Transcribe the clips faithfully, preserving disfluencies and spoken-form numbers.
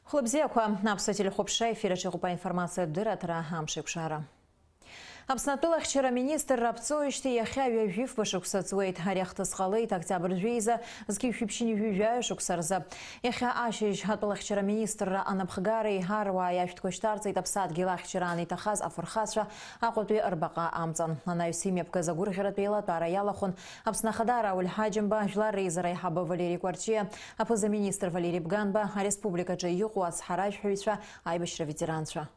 Хәлыбзиақәа, Аԥсуа телехәаԥшра ефир аҿы иҟоуп аинформациатә дырраҭара Амш еиқәшара. Аԥсны атәылахьчара аминистрра аԥҵоуижьҭеи иахьа ҩажәифба шықәса ҵуеит. Ари ахҭыс ҟалеит октиабр жәеиза зқьи жәшәи ԥшьынҩажәи жәаҩа шықәса рзы. Иахьа ашьыжь атәылахьчара аминистрра анапхгареи аруааи ашәҭқәа шьҭарҵеит аԥсадгьыл ахьчара аниҭахаз афырхацәа Аҟәатәи рбаҟа амҵан. Анаҩс имҩаԥгаз агәырӷьаратә еилатәара иалахәын Аԥсны Ахада Рауль Ҳаџьымба, Жәлар Реизара аиҳабы Валери Кәарҷиа, аԥыза-министр Валери Бганба, ареспубликаҿы иҟоу ацҳаражәҳәаҩцәа, аибашьра ветеранцәа.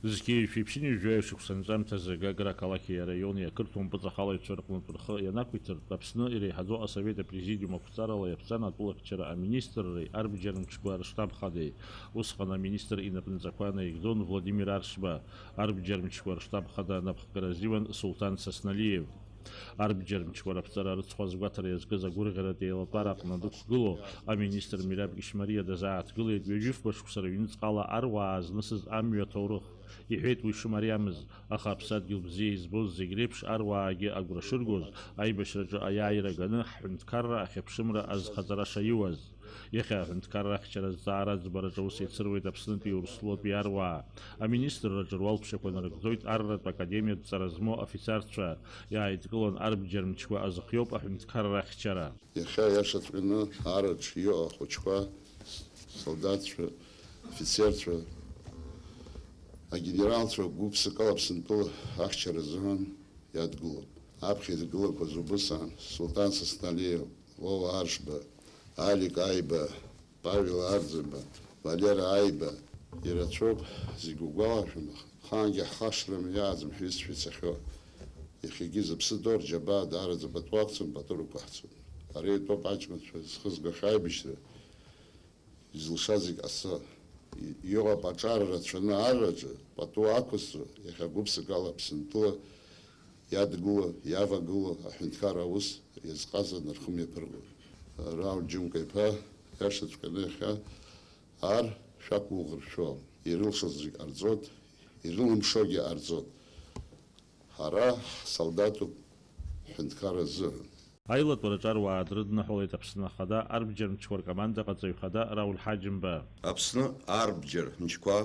Зқьи жәшәи ԥшьынҩажәи жәаҩа шықәса анҵәамҭазы Гагра ақалақьи араиони ақырҭуа мпыҵахалаҩцәа рҟнытә рхы ианақәиҭыртә, Аԥсны иреиҳаӡоу асовет апрезидиум ақәҵарала иаԥҵан атәылахьчара аминистрреи арбџьар мчқәа рыштаб хадеи. Усҟан аминистр инапынҵақәа наигӡон Владимир Аршба, арбџьар мчқәа рыштаб хада анапхгара азиуан Сулҭан Сасналиев. Арбџьар мчқәа раԥҵара рыцхә азгәаҭара иазкыз агәырӷьаратә еилатәара аҟны дықәгылоу аминистр Мераб Ишмариа дазааҭгылеит ҩажәифба шықәса рыҩныҵҟала аруаа азнысыз амҩа аҭоурых. Иҳәеит уи шымариамыз, аха аԥсадгьыл бзиа избоз зегь реиԥш аруаагьы агәра шыргоз, аибашьраҿы аиааира ганы ҳҳәынҭқарра ахьыԥшымра азхаҵара шаиуаз. Иахьа аҳәынҭқарра ахьчара азҵаара аӡбараҿы аус еицыруеит Аԥснытәи Урыстәылатәи аруаа. Аминистрраҿы руалԥшьақәа нарыгӡоит арратә академиатә ҵара змоу афицарцәа. Иааидкылан арбџьар мчқәа азхиоуп аҳәынҭқарра ахьчара. Иахьа иашаҵәҟьаны араҿ иҟоу ахәыҷқәа, солдатцәа, афицерцәа, агенералцәа гәыԥсыкала Аԥсынтәыла ахьчара азыҳәан иадгылоуп. Аԥхьа иргылақәаз убыс аан, Сулҭан Сасналиев, Лола Аршба, Алик Аиба, Павел Арӡынба, Валера Аиба ирацәоуп, зегь угәалашәом, ахаангьы ҳхашҭрым иааӡам ҳҩызцәа ицахьоу. Иахьагьы зыԥсы ҭоу рџьабаа даараӡа пату ақәҵан, пату рықәаҳҵон. Ара итәоуп аҷкәынцәа зхызгахьоу аибашьра изылшаз иҟаҵа. И-, иҟоуп аҿар рацәаны арраҿы, пату ақәызҵо, иахьа гәыԥсыкала Аԥсынтәыла иадгыло, иавагыло аҳәынҭқарра аус иазҟазан рхы мҩаԥыргон. Рауль Џьынка-иԥа, иашаҵәҟьаны иахьа ар шәақәгәыӷыршәо, ирылшоз зегь ҟарҵоит, ирылымшогьы ҟарҵоит. Ҳара ҳсолдаҭуп ҳҳәынҭқарра азыҳәан. Аилатәараҿы аруаа дрыдныҳәалеит Аԥсны Ахада арбџьар мчқәа ркомандаҟаҵаҩ хада Рауль Ҳаџьымба. Аԥсны арбџьар мчқәа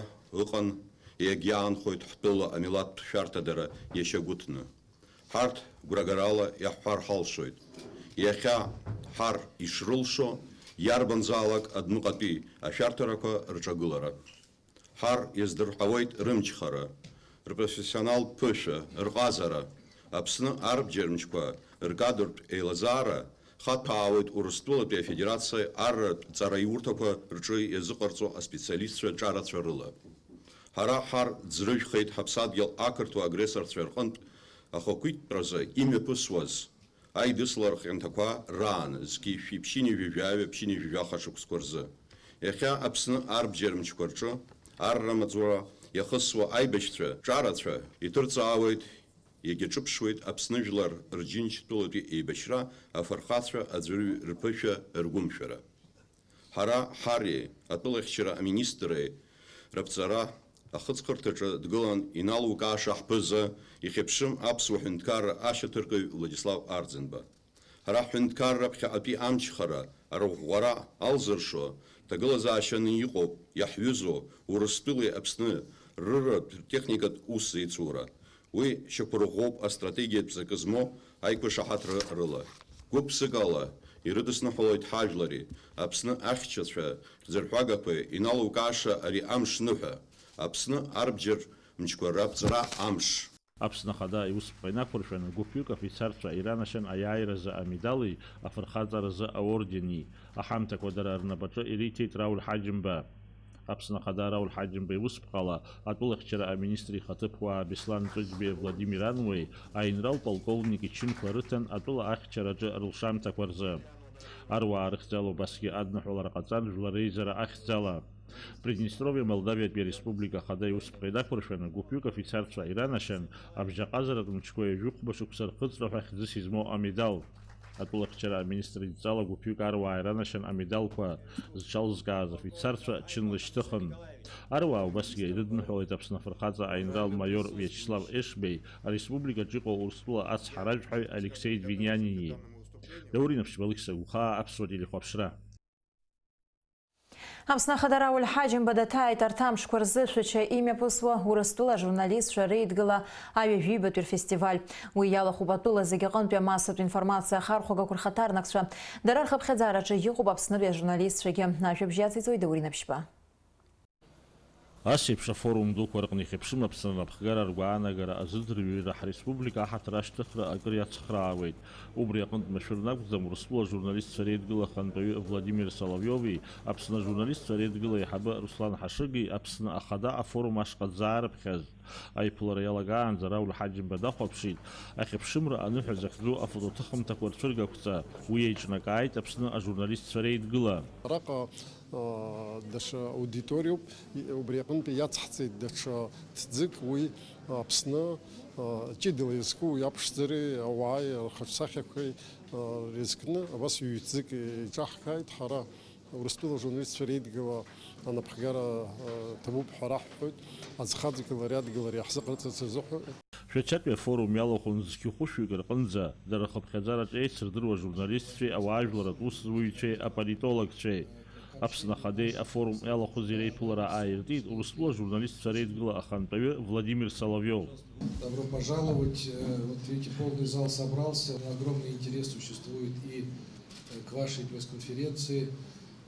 ыҟан, иагьаанхоит ҳтәыла амилаҭтә шәарҭадара иашьагәыҭны. Ҳарҭ гәрагарала иаҳҳәар ҳалшоит. Иахьа ҳар ишрылшо, иарбанзаалак адәныҟатәи ашәарҭарақәа рҿагылара. Ҳар иаздырҳауеит рымчхара, рпрофессионалтә ԥышәа, рҟазара, Аԥсны арбџьар мчқәа ркадртә еилазаара, хаҭәаауеит Урыстәылатәи Афедерациа арратә ҵараиурҭақәа рҿы иазыҟарҵо аспециалистцәа ҿарацәа рыла. Ҳара ҳар ӡрыжәхеит ҳаԥсадгьыл ақырҭуа агрессорцәа рҟынтә ахақәиҭтәразы имҩаԥысуаз аидыслара хьанҭақәа раан, зқьи жәшәи ԥшьынҩажәи жәаҩа, ԥшьынҩажәи жәаха шықәсқәа рзы. Иахьа Аԥсны арбџьар мчқәа рҿы арра маҵура иахысуа аибашьцәа ҿарацәа иҭырҵаауеит, иагьаҿыԥшуеит Аԥсны жәлар рџьынџьтәылатәи еибашьра, афырхацәа аӡәырҩ рԥышәа, ргәымшәара. Ҳара ҳари атәылахьчара аминистри раԥҵара ахыҵхырҭаҿы дгылан иналукааша ҳԥыза, ихьыԥшым аԥсуа ҳәынҭқарра ашьаҭаркыҩ Владислав Арӡынба. Ҳара ҳҳәынҭқарра ԥхьаҟатәи амчхара, арӷәӷәара алзыршо, ҭагылазаашьаны иҟоуп, иаҳҩызоу Урыстәылеи Аԥсны рыратә техникатә ус еицура. Уи шьақәырӷәӷәоуп астратегиатә ҵакы змоу аиқәышаҳаҭра рыла. Гәык-ԥсыкала ирыдысныҳәалоит ҳажәлари, Аԥсны ахьчацәа рӡырҳәагақәа иналукааша ари амш ныҳәа, Аԥсны арбџьар мчқәа раԥҵара амш. Аԥсны Ахада иусԥҟа инақәыршәаны гәыԥҩык афицарцәа иранашьан аиааиразы амедали, афырхаҵаразы аордени. Аҳамҭақәа дара рнапаҿы ириҭеит Рауль Ҳаџьымба. Аԥсны Ахада Рауль Ҳаџьымба иусԥҟала атәылахьчара аминистр ихаҭыԥуаа Беслан Ҵәыџьбеи Владимир Ануеи аинрал полковник ичынқәа рыҭан атәыла ахьчараҿы рылшамҭақәа рзы. Аруаа рыхьӡала убасгьы адныҳәалара ҟаҵан Жәлар Реизара ахьӡала. Приднестровиа Молдавиатәи Ареспублика Ахада иусԥҟа инақәыршәаны гәыԥҩык афицарцәа иранашьан абжьаҟазаратә мчқәа ҩажәихәба шықәса рхыҵра ҳәа хьӡыс измоу амедал. Атәылахьчара аминистр идҵала гәыԥҩык аруаа иранашьан амедалқәа зҽалзкааз афицарцәа чынла ишьҭыхын. Аруаа убасгьы ирыдныҳәалеит Аԥсны афырхаҵа аинрал-маиор Виачеслав Ешбеи, ареспубликаҿы иҟоу Урыстәыла ацҳаражәҳәаҩ Алексеи Двинианини. Даур Инаԥшьба, Алықьса Гәхаа, Аԥсуа телехәаԥшра. Аԥсны Ахада Рауль Ҳаџьымба даҭааит арҭ амшқәа рзы Шәача имҩаԥысуа Урыстәыла ажурналистцәа реидгыла аҩажәибатәи рфестиваль. Уи иалахәуп атәыла зегьы аҟынтәи амассатә информациа ахархәагақәа рхаҭарнакцәа. Дара рхыԥхьаӡараҿы иҟоуп Аԥснытәи ажурналистцәагьы. Ажәабжь иациҵоит Даур Инапшьба. Ас еиԥш афорум дуқәа рҟны ихьыԥшым Аԥсны анапхгара ргәаанагара азыӡырҩра ҳреспублика аҳаҭыр ашьҭыхра акыр иацхраауеит. Убри аҟынтә машәырны акәӡам, Урыстәыла ажурналистцәа реидгыла ахантәаҩы Владимир Соловиови Аԥсны ажурналистцәа реидгыла аиҳабы Руслан Ҳашыги Аԥсны Ахада афорум ашҟа дзаарыԥхьаз. Аиԥылара иалагаанӡа Рауль Ҳаџьымба дахәаԥшит, ахьыԥшымра аныҳәа захьӡу афотоҭыхымҭақәа рцәыргақәҵа. Уи еиҿнакааит Аԥсны ажурналистцәа реидгыла. Араҟа, аа, даҽа аудиториоуп, и-, убри аҟынтәи иацҳҵеит даҽа ҭӡык, уи Аԥсны, аа, ҷыдала иазку, уи аԥшӡареи ауааи рхаҿсахьақәеи, аа, ирызкны абас ҩ-ҭӡык еиҿаҳкааит. Ҳара Урыстәыла ажурналистцәа реидгыла анапхгара, аа, ҭабуп ҳәа раҳҳәоит, аӡхаҵгылареи адгылареи иаҳзыҟарҵарц азыҳәа. Шәачатәи афорум иалахәын зқьы хәышәҩык рҟынӡа, дара рхыԥхьаӡараҿы еицырдыруа ажурналистцәеи ауаажәларратә усзуҩцәеи аполитологцәеи. Аԥсны Ахадеи афорум иалахәыз иреиԥылара ааиртит Урыстәыла ажурналистцәа реидгыла ахантәаҩы Владимир Соловиов. Добро пожаловать. Э, вот видите, полный зал собрался. Огромный интерес существует и, э, к вашей пресс-конференции,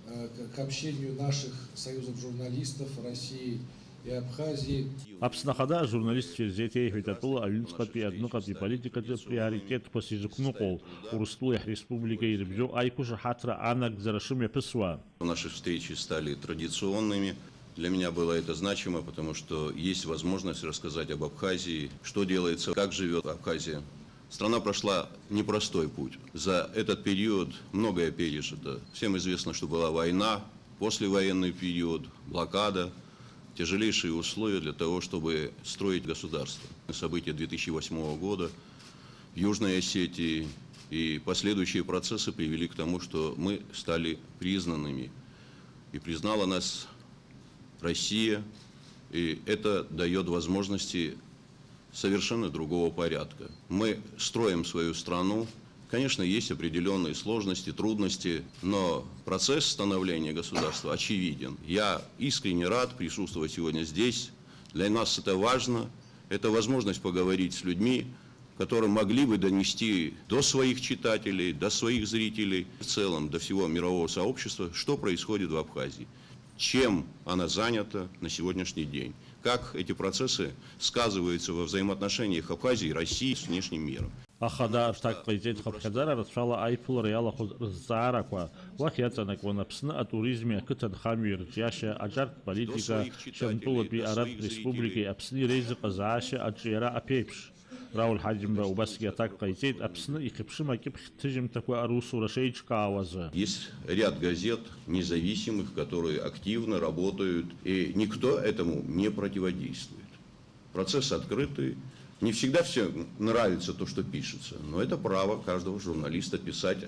э, к, к общению наших союзов журналистов России и Абхазии. Аԥсны Ахада ажурналистцәа ирзеиҭеиҳәеит атәыла аҩныҵҟатәи адәныҟатәи политикатә приоритетқәас изықәныҟәо, Урыстәылеи ҳреспубликеи ирыбжьоу аиқәышаҳаҭра анагӡара шымҩаԥысуа. Наши встречи стали традиционными. Для меня было это значимо, потому что есть возможность рассказать об Абхазии, что делается, как живёт Абхазия. Страна прошла непростой путь. За этот период многое пережито. Всем известно, что была война, послевоенный период, блокада, тяжелейшие условия для того, чтобы строить государство. События две тысячи восьмого года в Южной Осетии и последующие процессы привели к тому, что мы стали признанными. И признала нас Россия, и это даёт возможности совершенно другого порядка. Мы строим свою страну. Конечно, есть определённые сложности, трудности, но процесс становления государства очевиден. Я искренне рад присутствовать сегодня здесь. Для нас это важно. Это возможность поговорить с людьми, которые могли бы донести до своих читателей, до своих зрителей, в целом до всего мирового сообщества, что происходит в Абхазии, чем она занята на сегодняшний день, как эти процессы сказываются во взаимоотношениях Абхазии и России с внешним миром. Ахада аҭак ҟаиҵеит хыԥхьаӡара рацәала аиԥылара иалахәыз рызҵаарақәа. Уахь иаҵанакуан Аԥсны атуризми ақыҭанхамҩеи рыҿиашьа, аҿартә политика, Шьамтәылатәи Аратә Республикеи Аԥсни реизыҟазаашьа аҿиара аԥеиԥш. Рауль Ҳаџьымба убасгьы аҭак ҟаиҵеит Аԥсны ихьыԥшым акьыԥхь ҭыжьымҭақәа русура шеиҿкаауазы. Есть ряд газет независимых, которые активно работают, и никто этому не противодействует. Процесс открытый. Не всегда всем нравится то, что пишется, но это право каждого журналиста писать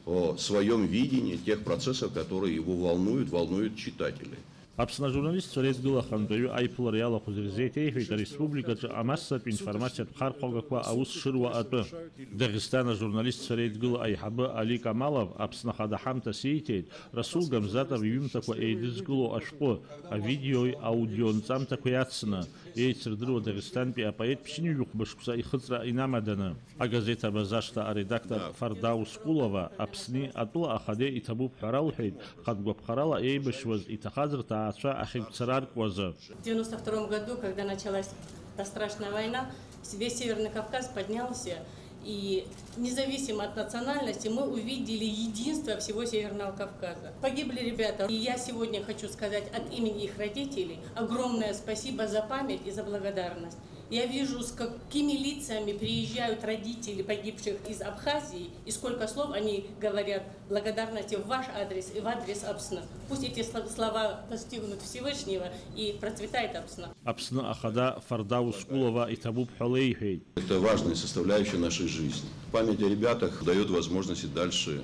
о своём видении тех процессов, которые его волнуют, волнуют читателей. Аԥсны ажурналистцәа реидгыла ахантәаҩы аиԥылара иалахәыз ирзеиҭеиҳәеит ареспубликаҿы амассатә информациатә хархәагақәа аус шыруа атәы. Дагестан ажурналистцәа реидгыла аиҳабы Али Камалов Аԥсны Ахада ҳамҭас ииҭеит Расул Гамзатов иҩымҭақәа еидызкыло ашәҟәы, авидеои аудионҵамҭақәеи ацны, еицырдыруа Дагестантәи апоет ԥшьынҩажәи хәба шықәса ихыҵра инамаданы. Агазеҭ Абаза ашҭа аредактор Фардаус Кулова Аԥсни атәыла ахадеи иҭабуп ҳәа ралҳәеит, хатә гәаԥхарала еибашьуаз иҭахаз рҭаацәа ахьыгәцараркуазы. В девяносто втором году, когда началась та страшная война, весь Северный Кавказ поднялся, и независимо от национальности мы увидели единство всего Северного Кавказа. Погибли ребята, и я сегодня хочу сказать от имени их родителей огромное спасибо за память и за благодарность. Я вижу, с какими лицами приезжают родители погибших из Абхазии, и сколько слов они говорят благодарности в ваш адрес и в адрес Апсны. Пусть эти сло-, слова достигнут Всевышнего, и процветает Апсна. Аԥсны ахада Фардаус Кулова иҭабуп ҳәа леиҳәеит. Это важная составляющая нашей жизни. Память о ребятах даёт возможность и дальше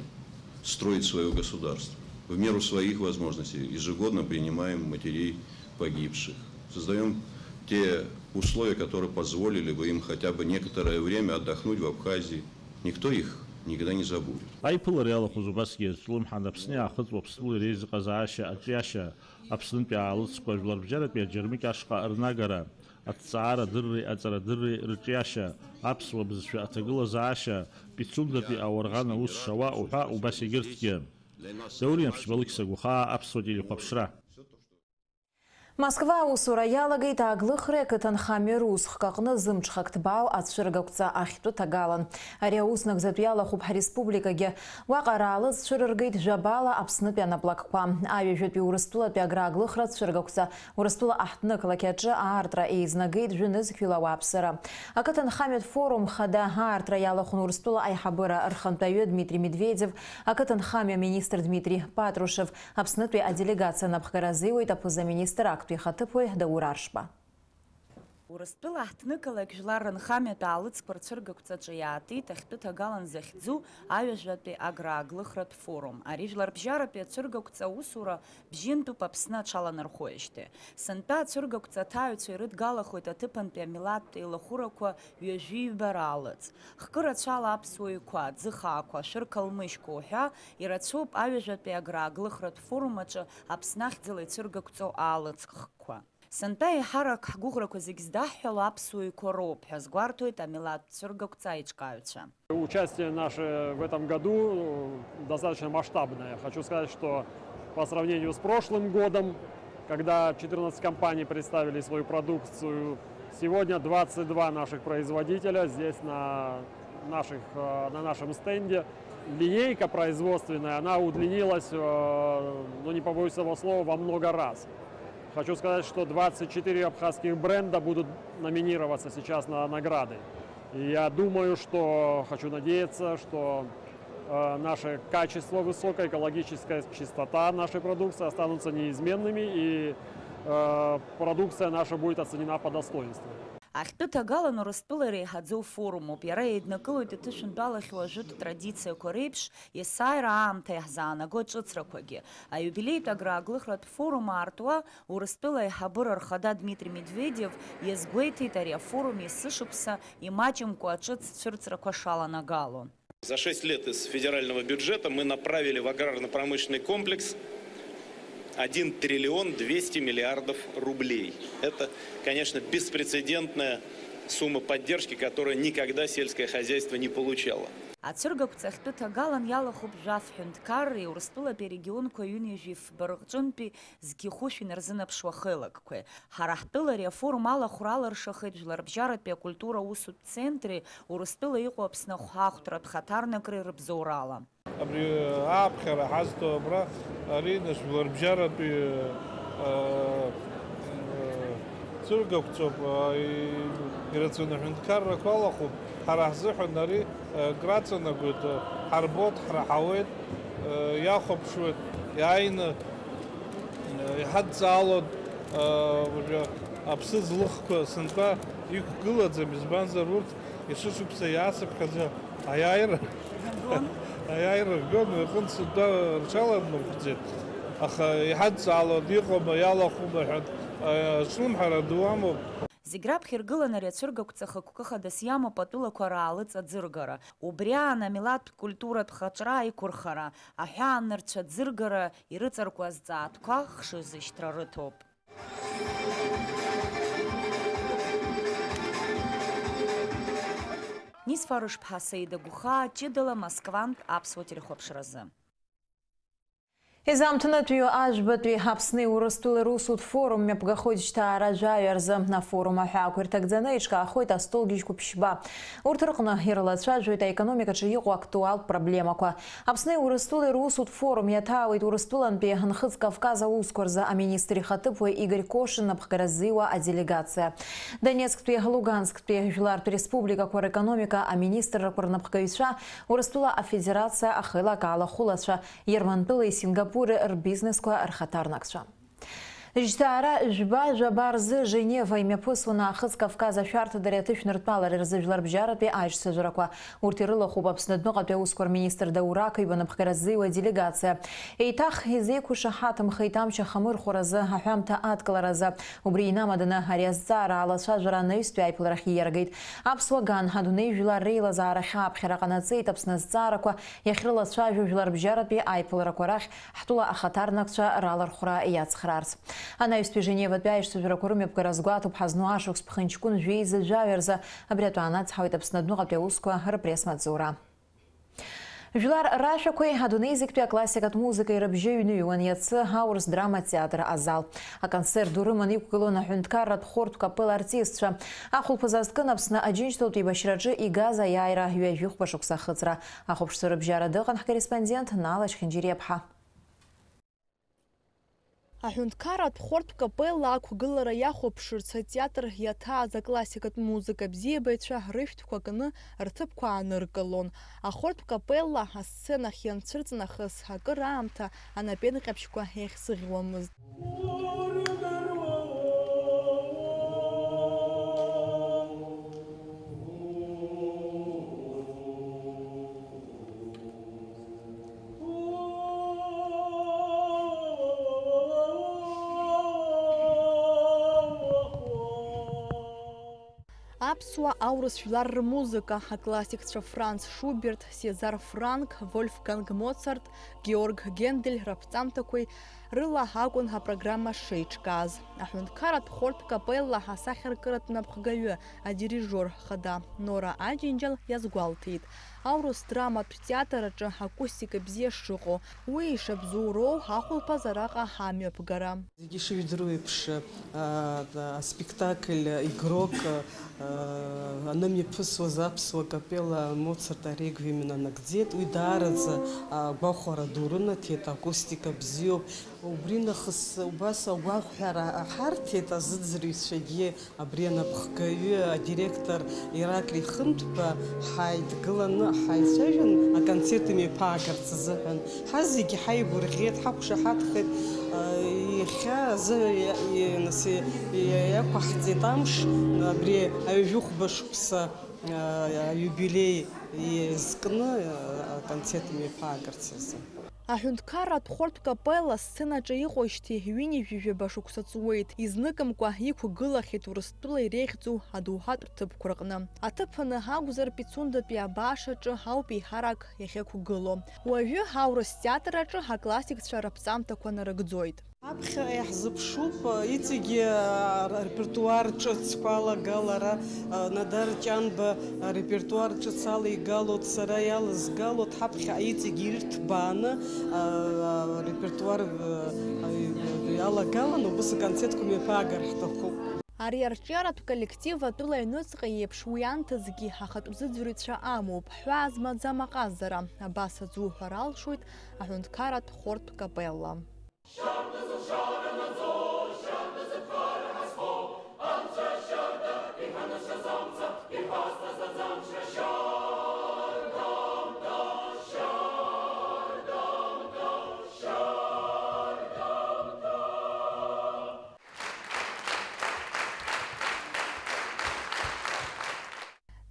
строить своё государство. В меру своих возможностей ежегодно принимаем матерей погибших. Создаём те условия, которые позволили бы им хотя бы некоторое время отдохнуть в Абхазии. Никто их никогда не забудет. Аиԥылара иалахәыз убасгьы иазҿлымҳан Аԥсни Аахыҵ Уаԥстәылеи реизыҟазаашьа аҿиашьа, Аԥснытәи аалыҵқәа жәларбжьаратәи аџьармыкьа ашҟа рнагара, аҭҵаарадырреи аҵарадырреи рыҿиашьа, аԥсуа бызшәа аҭагылазаашьа, Пицундатәи ауарӷан аус шауа уҳәа убас егьырҭгьы. Даур Иаԥшьба, Алықьса Гәхаа, Аԥсуа телехәаԥшра. Москва аусура иалагеит Ааглыхреи ақыҭанхамҩа русхк аҟны зымҽхак ҭбаау ацәыргақәҵа ахьтәы ҭагалан. Ари ауснагӡатә иалахәуп ҳреспубликагьы. Уаҟа раалыҵ цәырыргеит жәабала Аԥснытәи анаплакқәа. Аҩажәатәи Урыстәылатәи аграаглыхра цәыргақәҵа Урыстәыла аҳҭнықалақь аҿы аартра еизнагеит жәа-нызқьҩыла ауааԥсыра. Ақыҭанхамҩатә форум хада аартра иалахәын Урыстәыла аиҳабыра рхантәаҩы Дмитрий Медведев, ақыҭанхамҩа министр Дмитрий Патрушев, Аԥснытәи аделегациа анапхгара азиуеит аԥыза-министр актәи ихаҭыԥуаҩ Даур Аршба. Урыстәыла аҳҭнықалақь жәлар рынхамҩатә аалыҵқәа рцәыргақәҵаҿы иаатит ахьтәы ҭагалан захьӡу аҩажәатәи аграаглыхратә форум. Ари жәларбжьаратәи ацәыргақәҵа аусура бжьынтәуп Аԥсны аҽаланархоижьҭеи. Сынтәа ацәыргақәҵа аҭааҩцәа ирыдгалахоит аҭыԥантәи амилаҭтә еилахәырақәа ҩажәи ҩба раалыҵ. Хкы рацәала аԥсуа ҩқәа, аӡы хаақәа, ашәыр қалмыжьқәа уҳәа ирацәоуп аҩажәатәи аграаглыхратә форум аҿы Аԥсны ахьӡала ицәыргақәҵоу аалыҵ хкқәа. Сынтәа еиҳарак ҳгәыӷрақәа зегь здаҳҳәало аԥсуа ҩқәа роуп ҳәа азгәарҭоит амилаҭтә цәыргақәҵа аиҿкааҩцәа. Участие наше в этом году достаточно масштабное. Хочу сказать, что по сравнению с прошлым годом, когда четырнадцать компаний представили свою продукцию, сегодня двадцать два наших производителя здесь на наших, э, на нашем стенде. Линейка производственная, она удлинилась, э, ну, не побоюсь этого слова, во много раз. Хочу сказать, что двадцать четыре абхазских бренда будут номинироваться сейчас на награды. И я думаю, что, хочу надеяться, что, э, наше качество высокое, экологическая чистота нашей продукции останутся неизменными, и, э, продукция наша будет оценена по достоинству. Ахьтәы ҭагалан Урыстәыла иреиҳаӡоу форумуп. Иара еиднакылоит иҭышәынтәалахьоу ажәытә традициақәа реиԥш, есааира аамҭа иаҳзаанаго ҿыцрақәагьы. Аиубилеитә аграаглыхратә форум аартуа Урыстәыла аиҳабыра рхада Дмитрий Медведев иазгәеиҭеит ари афорум есышықәса имаҷымкәа аҿыц цәырҵрақәа шаланагало. За шесть лет из федерального бюджета мы направили в аграрно-промышленный комплекс один триллион двести миллиардов рублей. Это, конечно, беспрецедентная сумма поддержки, которую никогда сельское хозяйство не получало. Ацәыргақәҵа ахьтәы ҭагалан иалахәуп жәаф ҳәынҭқарреи Урыстәылатәи арегионқәа ҩынҩажәи фба рҿынтәи зқьи хәышә инарзынаԥшуа хеилакқәеи. Ҳара ҳтәыла ари афорум алахәра алыршахеит Жәларбжьаратәи акультура аусутә центри Урыстәыла иҟоу Аԥсны ахәаахәҭратә хаҭарнакреи рыбзоурала. Абри ааԥхьара ҳазҭо абра, ари, нас, жәларбжьаратәи, э, э, цәыргақәҵоуп, э, и-, ирацәаны аҳәынҭқаррақәа алахәуп. Ҳара ҳзыҳәан ари, э, краҵанакуеит, э, ҳарбоит, ҳраҳауеит, э, иахәаԥшуеит, иааины, э, иҳадҵаалоит, э, уажәы аԥсы злыхқәа сынтәа иқәгылаӡам, избанзар урҭ Есышықәса иаасыԥхьаӡа аиааира, аиааира ргон, уи аҟынтә сынтәа рҽаладмырхәӡеит. Аха иҳадҵаалон, иҟоума, иалахәума ҳәа, аҿлымҳара ду амоуп. Зегь раԥхьа иргылан ари ацәыргақәҵа хықәкы хадас иамоуп атәылақәа раалыҵ аӡыргара. Убри аан амилаҭтә культуратә хаҿра аиқәырхара, аҳәаанырцә аӡыргара ирыҵаркуа азҵаатәқәа хшыҩзышьҭра рыҭоуп. Нисфарышԥҳа Саида Гәхаа ҷыдала Москвантә аԥсуа телехәаԥшразы. Изаамҭанытәиу ажәбатәи Аԥсни Урыстәылеи русутә форум мҩаԥгахоит жьҭаара жәаҩа рзы. Афорум аҳәаақәа ирҭагӡаны еиҿкаахоит астолгьежьқәа ԥшьба. Урҭ рыҟны ирлацәажәоит аекономикаҿы иҟоу актуалтә проблемақәа. Аԥсни Урыстәылеи русутә форум иаҭаауеит Урыстәылантәи Нхыҵ Кавказ аусқәа рзы аминистр ихаҭыԥуаҩ Игорь Кошин напхгара ззиуа аделегациа. Донецктәи, Лугансктәи жәлартә республикақәа рекономика аминистррақәа рнапхгаҩцәа Урыстәыла Афедерациа ахеилак алахәылацәа, Германтәылеи Сингапури рбизнесқәа рхаҭарнакцәа. Жьҭаара жәба-жәаба рзы Женева имҩаԥысуан Аахыҵ Кавказ ашәарҭадареи аҭышәныртәалареи рзы жәларбжьаратәи аишьцәажәарақәа. Урҭ ирылахәуп Аԥсны адәныҟатәи аусқәа рминистр Даур Ақаҩба напхгара ззиуа аделегациа. Еиҭах изеиқәышаҳаҭымхеит амч ахамырхәаразы, аҳәамҭа адкыларазы. Убри инамаданы ари азҵаара алацәажәара анаҩстәи аиԥыларахь ииаргеит. Аԥсуа ган адунеи жәлар реилазаара хьааԥхьара ҟанаҵеит Аԥсны азҵаарақәа иахьрылацәажәо жәларбжьаратәи аиԥыларақәа рахь ҳтәыла ахаҭарнакцәа ралархәра иацхраарц. Анаҩстәи Женеватәи аишьцәажәарақәа рымҩаԥгара азгәаҭоуп ҳазну ашықәс ԥхынҷкәын жәеиза жәаҩа рзы. Абри атәы анацҳауеит Аԥсны адәныҟатәи аусқәа рпресс-маҵзура. Жәлар рашәақәеи адунеи зегьтәи аклассикатә музыкеи рыбжьы ҩныҩуан иацы аурыс драма театр азал. Аконцерт ду рыманы иқәгылон аҳәынҭқарратә хортә капелла артистцәа. Ахәылԥаз азкын Аԥсны Аџьынџьтәылатә еибашьраҿы игаз аиааира ҩажәихәба шықәса ахыҵра. Ахәаԥшцәа рыбжьара дыҟан ҳкорреспондент Нала Чхинџьириаԥҳа. Аҳәынҭқарратә хортә капелла ақәгылара иахәаԥшырц атеатр иаҭааз аклассикатә музыка бзиабаҩцәа рышәҭқәа кны рҭыԥқәа ааныркылон. Ахортә капелла асценахь ианцәырҵ нахыс акыр аамҭа анапеинҟьабжьқәа еихсыӷьуамызт. Аԥсуа аурыс жәлар рмузыка аклассикцәа Франц Шуберт, Сезар Франк, Вольфганг Моцарт, Георг Гендель раԥҵамҭақәеи рыла акәын апрограмма шеиҿкааз. Аҳәынҭқарратә хортә капелла асахьаркыратә напхгаҩы, адирижиор хада Нора Аџьынџьал иазгәалҭеит, аурыс драматә театр аҿы акустика бзиа шыҟоу, уи ишабзоуроу ахәылԥаз араҟа амҩаԥгара. Зегьы ишыжәдыруеиԥш, а, аспектакль Игрок, а, анымҩаԥысуаз аԥсуа капелла Моцарт ареквием инанагӡеит. Уи даараӡа, а, гәахәара ду рынаҭеит, акустика бзиоуп. Убри нахыс убас агәаҳәара ҳарҭеит азыӡырҩцәагьы, абри анапхгаҩы, адиректор Ираклий Хынтәба ҳаидгыланы ҳаицәажәан, аконцерт имҩаԥаагарц азыҳәан. Ҳазегьы ҳаигәырӷьеит, ҳақәшаҳаҭхеит. Иахьа азы иа-, иа-, нас, иа-, иақәаҳҵеит амш, абри аҩажәихәба шықәса, а, аиубилеи иазкны, а, аконцерт имҩаԥаагарц азы. Аҳәынҭқарратә хортә капелла асценаҿы иҟоижьҭеи ҩынҩажәижәаба шықәса ҵуеит, изныкымкәа иқәгылахьеит Урыстәыла иреиӷьӡоу адоуҳатә ҭыԥқәа рҟны. Аҭыԥаны акәзар, Пицундатәи абааш аҿы ауп еиҳарак иахьықәгыло. Уажәы аурыс театр аҿы аклассикцәа раԥҵамҭақәа нарыгӡоит. Аԥхьаҟа иаҳзыԥшуп, иҵегьы арепертуар ҿыцқәа алагалара, Надар Ҷанба арепертуар ҿыц алеигалоит, сара иалызгалоит, ҳаԥхьаҟа иҵегьы ирҭбааны арепертуар алагалан, убыс аконцертқәа мҩаԥаагар ҳҭахуп. Ари арҿиаратә коллектив атәыла аҩныҵҟа еиԥш уи анҭыҵгьы ахатә зыӡырҩцәа амоуп, ҳәаа змаӡам аҟазара, абас аӡы уҳәар алшоит аҳәынҭқарратә хортә капелла.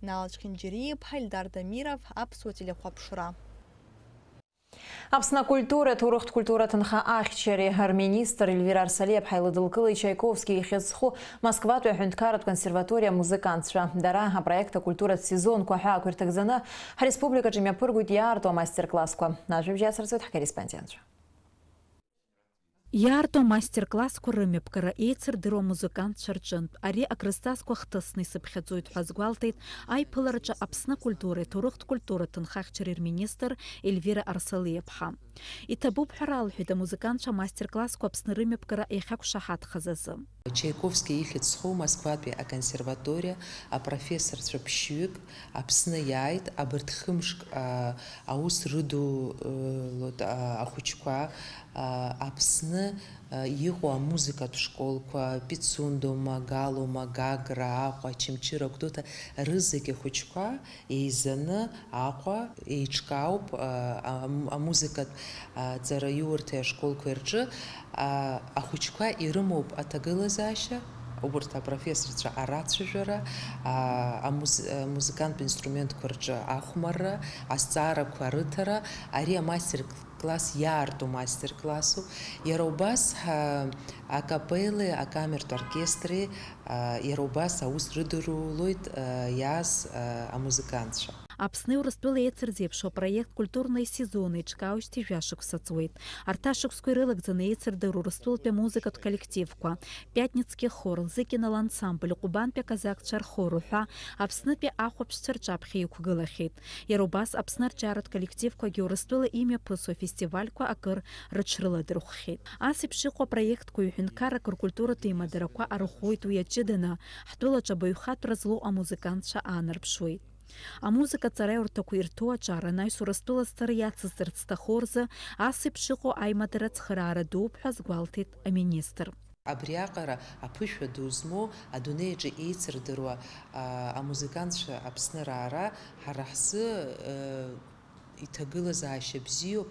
Нала Чхинџьариа-иԥҳа, Ельдар Дамиров, Аԥсуа телехәаԥшра. Аԥсны акультуреи аҭоурыхтә культура аҭынха ахьчареи рминистр Ельвира Арсалиаԥҳа илыдылкылеит Чаиковски ихьыӡ зху Москватәи аҳәынҭқарратә консерваториа амузыкантцәа. Дара апроект акультуратә сезонқәа ҳәа ақәирҭагӡаны ҳреспубликаҿы имҩаԥыргоит иаарту амастер-классқәа. Ажәабжь иацырҵоит ҳкорреспондентцәа. Иаарту амастер-классқәа рымҩаԥгара еицырдыруа амузыкантцәа рҿынтә ари акрызҵазкуа хҭысны исыԥхьаӡоит ҳәа азгәалҭеит аиԥылараҿы Аԥсны акультуреи аҭоурыхтә культура аҭынхахьчареи рминистр Ельвира Арсалиаԥҳа. Иҭабуп ҳәа ралҳәеит амузыкантцәа амастер-классқәа Аԥсны рымҩаԥгара иахьақәшаҳаҭхаз азы. Чаиковски ихьӡ зху Москватәи аконсерваториа апрофессорцәа ԥшьҩык Аԥсны иааит, абарҭ хымшк, а, аус рыду-, лоит, а, ахәыҷқәа, а, Аԥсны, а, иҟоу амузыкатә школқәа, Пицундома, Галома, Гагра, Аҟәа, Очамчыра, Гәдоуҭа рызегь ахәыҷқәа еизаны Аҟәа еиҿкаауп, а, а, амузыкатә Аҵараиурҭеи ашколқәеи рҿы, а, ахәыҷқәа ирымоуп аҭагылазаашьа, убарҭ апрофессорцәа арацәажәара, а, амуз-, амузыкантә инструментқәа рҿы ахәмарра, азҵаарақәа рыҭара, ари амастер-класс иаарту мастер-классуп. Иара убас, ҳа, акапеллеи акамертә оркестри, а, иара убас аус рыдырулоит, а, иааз, а, амузыкантцәа. Аԥсни Урыстәылеи еицырзеиԥшу апроект Культурный сезон еиҿкаауеижьҭеи жәашықәса ҵуеит. Арҭ ашықәсқәа ирылагӡаны еицырдыруа Урыстәылатәи амузыкатә коллективқәа, Пиатницкий хор, Лзыкино лансамбль, Ҟәбантәи аказакцәа рхор уҳәа Аԥснытәи ахәаԥшцәа рҿаԥхьа иқәгылахьеит. Иара убас Аԥсны арҿиаратә коллективқәагьы Урыстәыла имҩаԥысуа афестивальқәа акыр рыҽрыладырхәхьеит. Ас еиԥш иҟоу апроектқәеи ҳәынҭқаррак ркультуратә еимадарақәа арӷәӷәоит, уи аҷыданы ҳтәылаҿы абаҩхатәра злоу амузыкантцәа аанарԥшуеит. Амузыкатә ҵараиурҭақәа ирҭоу аҿар анаҩс Урыстәыла зцара иацызҵарц зҭаху рзы ас еиԥш иҟоу аимадара цхыраара дууп ҳәа азгәалҭеит аминистр. Абриаҟара аԥышәа ду змоу адунеи аҿы еицырдыруа, а, амузыкантцәа Аԥсны раара ҳара ҳзы, э, иҭагылазаашьа бзиоуп,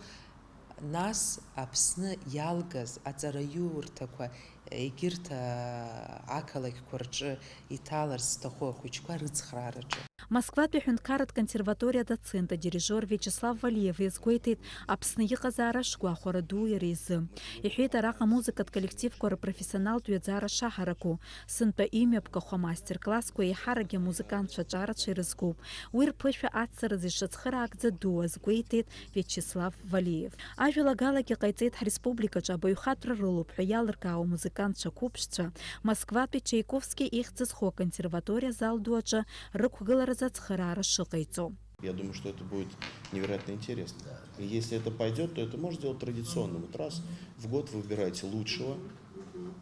нас Аԥсны иалгаз аҵараиурҭақәа егьырҭ, а, ақалақьқәа рҿы иҭаларц зҭаху ахәыҷқәа рыцхраараҿы. Москватәи аҳәынҭқарратә консерваториа адоцент, адирижиор Виачеслав Валиев иазгәеиҭеит Аԥсны иҟазаара шгәахәара ду иара изы. Иҳәеит, араҟа амузыкатә коллективқәа рпрофессионалтә ҩаӡара шаҳараку, сынтәа имҩаԥгахо амастер-классқәа еиҳаракгьы амузыкантцәа аҿарацәа ирызкуп. Уи рԥышәа ацҵаразы ишрыцхыраагӡа ду азгәеиҭеит Виачеслав Валиев. Ажәалагалагьы ҟаиҵеит ҳреспубликаҿы абаҩхатәра рылоуп ҳәа иалыркаауа амузыкантцәа қәыԥшцәа, Москватәи Чайковски ихьӡ зху аконсерваториа азал ду аҿы рықәгыларазы ацхыраара шыҟаиҵо. Я думаю, что это будет невероятно интересно. И если это пойдёт, то это может сделать традиционным. Вот раз в год вы выбираете лучшего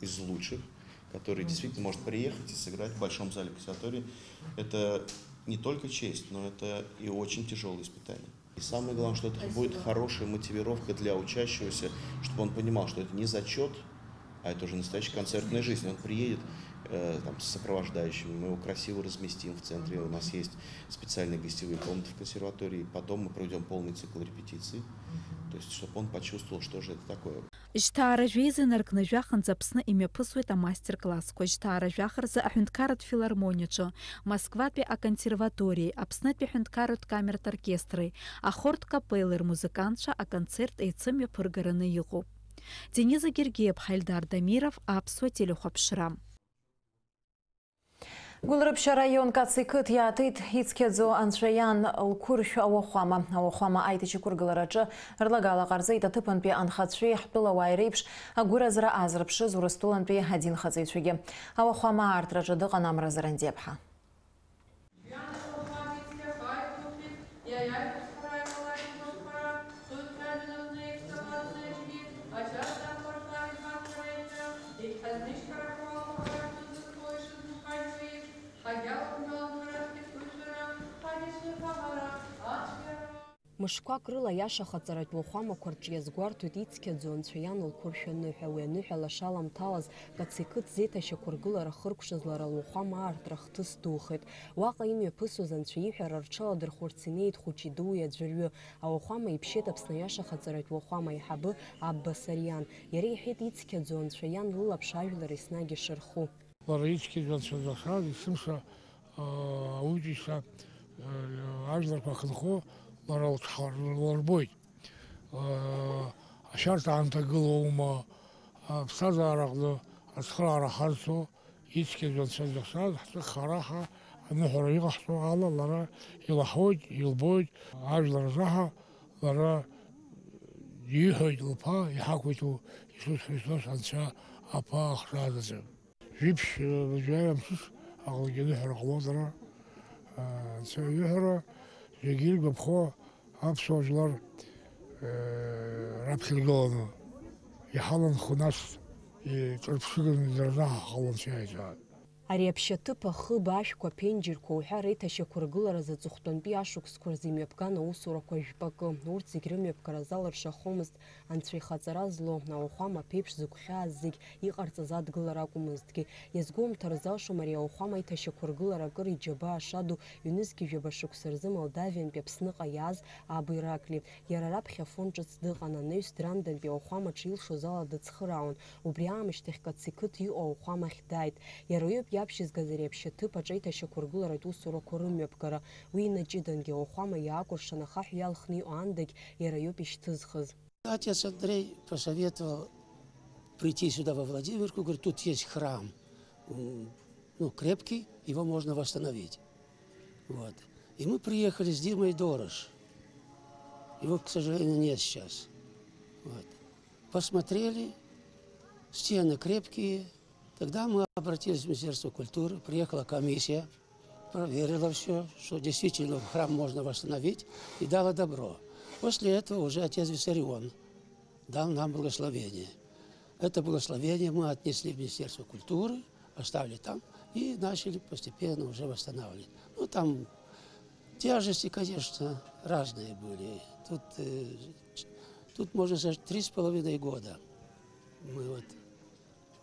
из лучших, который действительно может приехать и сыграть в большом зале консерватории. Это не только честь, но это и очень тяжёлое испытание. И самое главное, что это будет хорошая мотивировка для учащегося, чтобы он понимал, что это не зачёт, а это уже настоящая концертная жизнь. Он приедет, э, там, с сопровождающими, мы его красиво разместим в центре, у нас есть специальные гостевые комнаты в консерватории, потом мы проведём полный цикл репетиций, то есть, чтобы он почувствовал, что же это такое. Жьҭаара жәеиза инаркны жәахынӡа Аԥсны имҩаԥысуеит амастер-классқәа. Жьҭаара жәаха рзы аҳәынҭқарратә филармониаҿы, Москватәи аконсерваториеи, Аԥснытәи аҳәынҭқарратә камертә оркестри, ахортә капеллеи рмузыкантцәа аконцерт еицымҩаԥыргараны иҟоуп. Дениза Гергиеԥҳа, Ельдар Дамиров, Аԥсуа телехәаԥшра. Гәылрыԥшь араион Каци қыҭ иааҭеит ицқьаӡоу анцәа иан лқәыршә ауахәама. Ауахәама аиҭашьақәыргылараҿы рлагала ҟарҵеит аҭыԥантәи анхацәеи ҳтәылауааи реиԥш агәыразра аазырԥшыз Урыстәылантәи адинхаҵаҩцәагьы. Ауахәама аартраҿы дыҟан Амра Зарандиаԥҳа. Мышқәак рыла аиашахаҵаратә уахәамақәа рҿы иазгәарҭоит ицқьаӡоу анцәа иан лқәыршә аныҳәа. Уи аныҳәа лаша аламҭалаз Каци қыҭ зеиҭашьақәыргылара хыркәшаз лара луахәама аартра ахҭыс духеит. Уаҟа имҩаԥысуаз анцәа иҳәара рҽаладырхәырц инеит хәыҷи-дуи аӡәырҩы. Ауахәама иԥшьеит Аԥсны аиашахаҵаратә уахәама аиҳабы Абба Сариан. Иара иҳәеит, ицқьаӡоу анцәа иан лылаԥш ажәлар еснагь ишырху. Лара ицқьаӡоу анцәа дахьааз есымша, аа, аужьышьа, аа, ажәларқәа ахьынхо лара лҽҳәа-, лырбоит. Аа, ашьарҭа аамҭа гылоума, аԥсҭазаара аҟны ацхыраара ҳазҭо, ицқьаӡоу анцәа дахьааз ҳҿы хараҳа аныҳәара иҟаҳҵо ала лара илаҳауеит, илбоит, ажәлар рзаҳа лара ииҳәоит лԥа иҳақәиҭу Иисус Христос анцәа аԥа ахшазаҵәы. Жәиԥшь, э, жәаҩа мсыс аҟынгьы аныҳәара ҟалоит ара. Э, анцәа иҳәара зегьы иргәаԥхо аԥсуа жәлар, э, раԥхьа иргыланы иҳаланхо, нас иҿырԥшыганы дара раҳа ҳхала анцәа иааиҭааит. Ари аԥшьаҭыԥ ахыб, ашәқәа, аԥенџьырқәа уҳәа реиҭашьақәыргыларазы аҵыхәтәантәи ашықәсқәа рзы имҩаԥган аусурақәа жәпакы. Урҭ зегь рымҩаԥгара залыршахомызт Анцәа ихаҵара злоу, ауахәама аԥеиԥш зыгәхьааз зегь иҟарҵаз адгылара акәмызҭгьы. Иазгәоумҭар залшом ари ауахәама аиҭашьақәыргылара акыр иџьабаа шаду, ҩнызқьи жәаба шықәса рзы Молдавиантәи Аԥсныҟа иааз Абу Иракли. Иара раԥхьа Афон ҿыц дыҟан, анаҩс Драмдантәи ауахәамаҿы илшоз ала дыцхыраауан. Убри аамышьҭахь Кациқыҭ иҟоу ауахәамахь дааит. Иара иоуп иаԥшьызгаз ари аԥшьаҭыԥ аҿы аиҭашьақәыргыларатә усурақәа рымҩаԥгара. Уи инаҷыдангьы, ауахәама иаакәыршан ахаҳә иалхны иҟоу аандагь иара иоуп ишьҭызхыз. Отец Андрей посоветовал прийти сюда, во Владимирку, говорит, тут есть храм, м, ну, крепкий, его можно восстановить. Вот. И мы приехали с Димой Дорож. Его, к сожалению, нет сейчас. Вот. Посмотрели, стены крепкие. Тогда мы обратились в Министерство культуры, приехала комиссия, проверила всё, что действительно храм можно восстановить, и дала добро. После этого уже отец Виссарион дал нам благословение. Это благословение мы отнесли в Министерство культуры, оставили там и начали постепенно уже восстанавливать. Ну, там тяжести, конечно, разные были. Тут, э, ч-, тут, можно сказать, три с половиной года мы вот,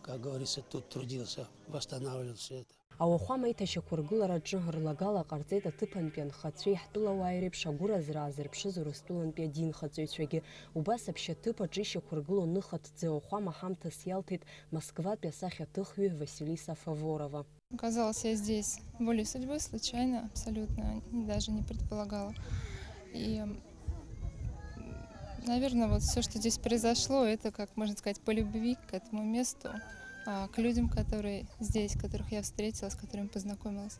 как говорится, тут трудился, восстанавливал всё это. Ауахәама аиҭашьақәыргылараҿы рлагала ҟарҵеит аҭыԥантәи анхацәеи ҳтәылауааи реиԥш агәыразра аазырԥшыз Урыстәылантәи адинхаҵаҩцәагьы. Убас аԥшьаҭыԥ аҿы ишьақәыргылоу ныха ҭӡы ауахәама ҳамҭас иалҭеит Москватәи асахьаҭыхҩы Василиса Фаворова. Оказалась я здесь волей судьбы, случайно, абсолютно, даже не предполагала. И, м, наверное, вот всё, что здесь произошло, это, как можно сказать, по любви к этому месту, а, к людям, которые здесь, которых я встретила, с которыми познакомилась.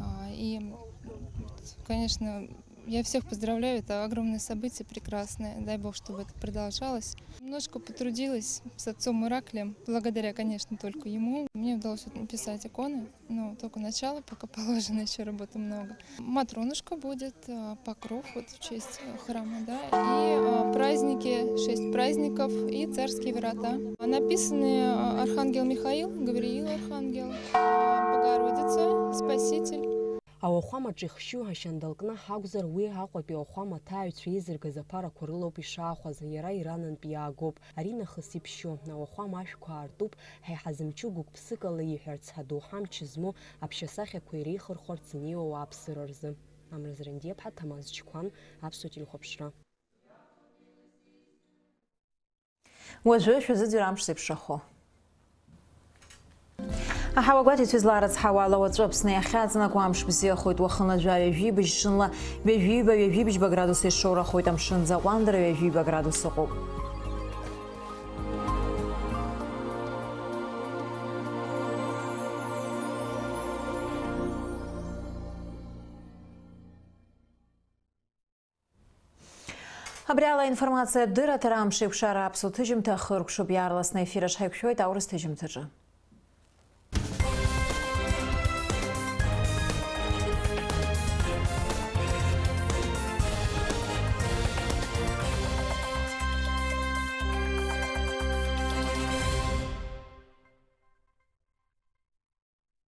А, и, м, вот, конечно, я всех поздравляю, это огромное событие, прекрасное. Дай Бог, чтобы это продолжалось. Немножко потрудилась с отцом Ираклием, благодаря, конечно, только ему. Мне удалось вот написать иконы, но только начало, пока положено, ещё работы много. Матронушка будет, а, покров вот в честь, э, храма, да, и, а, праздники, шесть праздников и царские врата. Написаны, а, архангел Михаил, Гавриил архангел, а, Богородица, Спаситель. Ауахәамаҿ ихшьу ашьандалкнаҳ акәзар, уи Аҟәатәи ауахәама аҭааҩцәа еизыргаз аԥарақәа рылоуп ишаахәаз, иара иранынтә иаагоуп. Аринахыс иԥшьоу ауахәама ашәқәа аартуп, ҳа иҳазымчу гәык-ԥсыкала иҳәарц, адоуҳа амч змоу аԥшьасахьақәа иреихырхәарц инеиуа ауааԥсыра рзы. Амра Зрандиаԥҳа, Ҭамаз Чқәан, Аԥсуа телехәаԥшра. Уажәы шәазыӡырҩ амш зеиԥшрахо. Аҳауа гәаҭеицәа излаарыцҳауа ала, уаҵәы Аԥсны иахьаҵанакуа амш бзиахоит, уахынла жәаҩа ҩажәи быжь, ҽынла ҩажәиба, ҩажәи быжьба градус ишоурахоит, амшын аӡы аҟәандара ҩажәиба градус ыҟоуп. Абри ала аинформациатә дырраҭара амш еиқәшара аԥсуа ҭыжьымҭа ахыркәшоуп, иаарласны аефир аҿы ҳаиқәшәоит аурыс ҭыжьымҭаҿы.